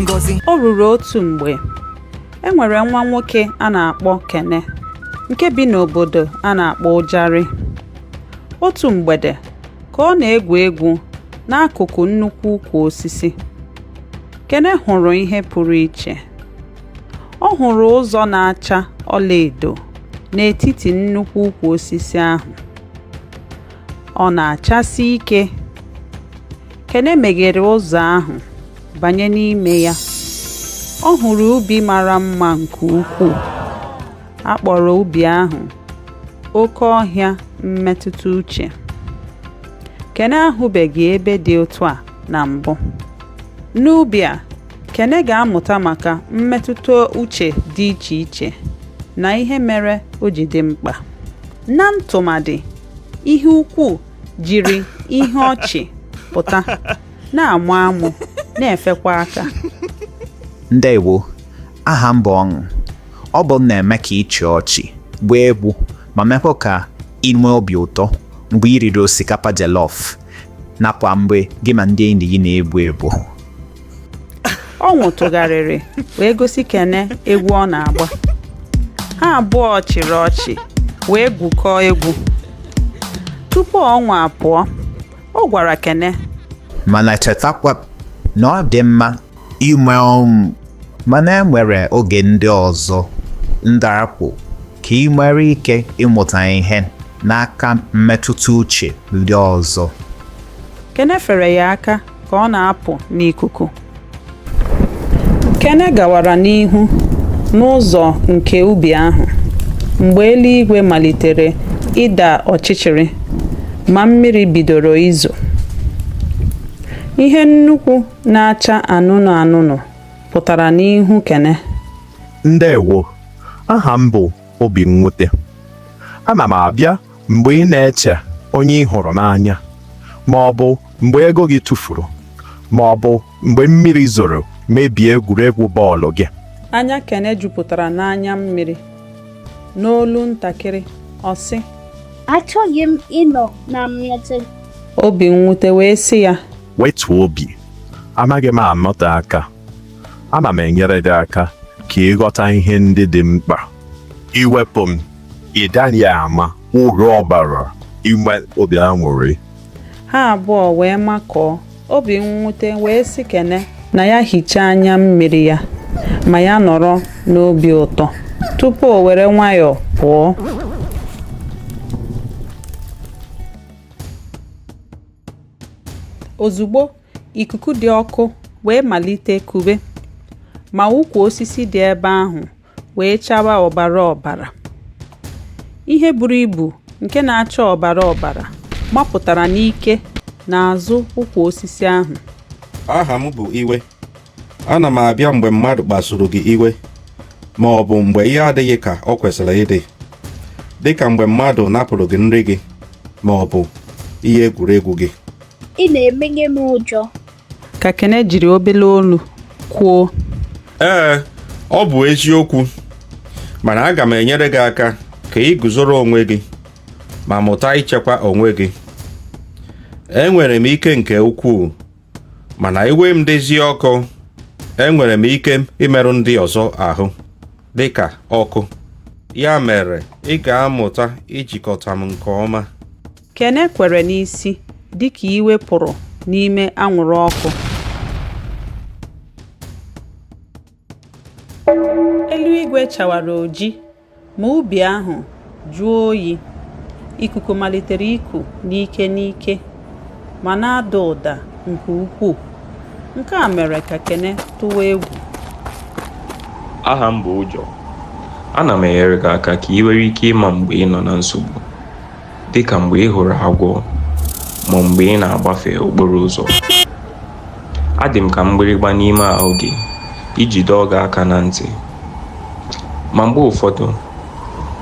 Ngozi. O ruru otu mgbe, e nwere nwa nwoke a na-akpọ Kene nke bi n'obodo a na-akpọ Ụjarị. Otu mgbede, ka ọ na-egwu egwu n'akụkụ nnukwu ukwu osisi, Kene hụrụ ihe pụrụ iche. Ọ hụrụ ụzọ na-acha ọlaedo n'etiti nnukwu ukwu osisi ahụ. Ọ na-achasi ike. Kene meghere ụzọ ahụ banye n'ime ya. Ọ hụrụ ubi mara mma nke ukwuu. A kpọrọ ubi ahụ Oke Ọhịa Mmetụta Uche. Kene ahụbeghị ebe dị otu a na mbụ. N'ubi a, Kene ga-amụta maka mmetụta uche dị iche iche na ihe mere o ji dị mkpa. Na ntụmadị, ihe ukwu jiri ihe ọchị pụta, na-amụ amụ, na-efekwa aka. Ndewo, aha m bụ Ọṅụ. Ọ bụ m na-eme ka ị chịa ọchị, gbaa egwu ma mekwa ka ị nwee obi ụtọ mgbe ị riri osikapa jollof nakwa mgbe gị ma ndị enyi gị na-egwu egwu. Ọṅụ tụgharịrị wee gosi Kene egwu ọ na-agba. Ha abụọ chịrị ọchị wee gwukọọ egwu. Tupu Ọṅụ apụọ, ọ gwara Kene. Mana chetakwa na ọ dị mma inwe ọṅụ mana e nwere oge ndị ọzọ ndarapụ ka ị nwere ike ịmụta ihe n'aka mmetụta uche ndị ọzọ. Kene fere ya aka ka ọ na-apụ n'ikuku. Kene gawara n'ihu n'ụzọ nke ubi ahụ mgbe eluigwe malitere ịda ọchịchịrị ma mmiri bidoro izo. Ihe nnukwu na-acha anụnụ anụnụ pụtara n'ihu Kene. Ndewo, aha m bụ Obi Mwute. Ana m abịa mgbe ị na-eche onye ị hụrụ n'anya, ma ọ bụ mgbe ego gị tụfuru, ma ọ bụ mgbe mmiri zoro mebie egwuregwu bọọlụ gị. Anya Kene jupụtara n'anya mmiri. N'olu ntakịrị, ọ sị. Achọghị m ịnọ na mmetụ. Obi mwute wee sị ya. Wetuo obi, anaghị m anọte aka. Ana m enyere gị aka ka ị ghọta ihe ndị dị mkpa. Iwepụ m, ị gaghị ama uru ọ bara inwe obi aṅụrị. Ha abụọ wee makọọ. Obi mwute wee sị Kene na ya hichaa anya mmiri ya ma ya nọrọ n'obi ụtọ tupu o were nwayọọ pụọ. Ozugbo, ikuku dị ọkụ wee malite kube, ma ukwu osisi dị ebe ahụ wee chawa ọbara ọbara. Ihe buru ibu nke na-acha ọbara ọbara mapụtara n'ike n'azụ ukwu osisi ahụ. Aha m bụ Iwe. Ana m abịa mgbe mmadụ kpasuru gị iwe ma ọ bụ mgbe ihe adịghị ka ọ kwesịrị ịdị, dị ka mgbe mmadụ napụrụ gị nri gị ma ọ bụ ihe egwuregwu gị. Ị na-emenye m ụjọ. Ka Kene jiri obele olu kwuo. Ee, ọ bụ eziokwu, mana aga m enyere gị aka ka ị guzoro onwe gị ma mụta ichekwa onwe gị. Enwere m ike nke ukwuu, mana iwe m dịzie ọkụ, enwere m ike imerụ ndị ọzọ ahụ dị ka ọkụ. Ya mere, ị ga-amụta ijikọta m nke ọma. Kene kwere n'isi dị ka iwe pụrụ n'ime anwụrụ ọkụ. Eluigwe chawara oji ma ubi ahụ jụọ oyi. Ikuku malitere iku n'ike n'ike ma na-ada ụda nke ukwuu. Nke a mere ka Kene tụwa egwu. Aha m bụ Ụjọ. Ana m enyere gị aka ka ị nwere ike ịma mgbe ị nọ na nsogbu, dị ka mgbe ị hụrụ agwọ ma mgbe ị na-agbafe okporo ụzọ. Adị m ka mgbịrịgba n'ime ahụ gị iji dọọ gị aka na ntị. Ma mgbe ụfọdụ,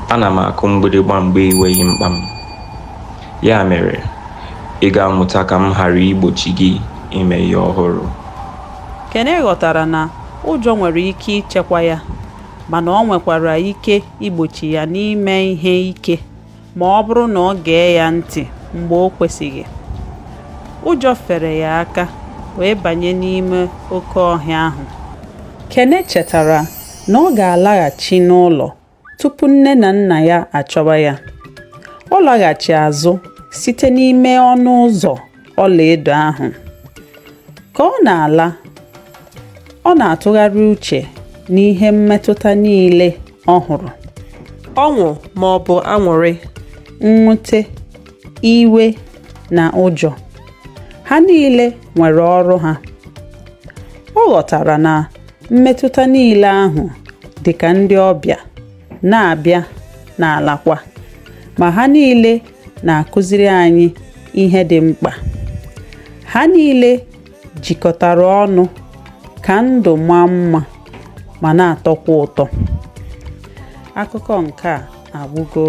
ana m akụ mgbịrịgba mgbe ị nweghị mkpa m. Ya mere, ị ga-amụta ka m ghara igbochi gị ime ihe ọhụrụ. Kene ghọtara na ụjọ nwere ike ichekwa ya, mana o nwekwara ike igbochi ya n'ime ihe ike ma ọ bụrụ na o gee ya ntị mgbe o kwesịghị. Ụjọ fere ya aka wee banye n'ime oke ọhịa ahụ. Kene chetara na ọ ga-alaghachi n'ụlọ tupu nne na nna ya achọwa ya. Ọ laghachi azụ site n'ime ọnụ ụzọ ọlaedo ahụ. Ka ọ na-ala, ọ na-atụgharị uche n'ihe mmetụta niile ọ hụrụ. Ọṅụ ma ọ bụ aṅụrị. Mwute, iwe na ụjọ. Ha niile nwere ọrụ ha. Ọ ghọtara na mmetụta niile ahụ dị ka ndị ọbịa na-abịa na-alakwa, ma ha niile na-akụziri anyị ihe dị mkpa. Ha niile jikọtara ọnụ ka ndụ maa mma ma na-atọkwa ụtọ. Akụkọ nke a agwụgo.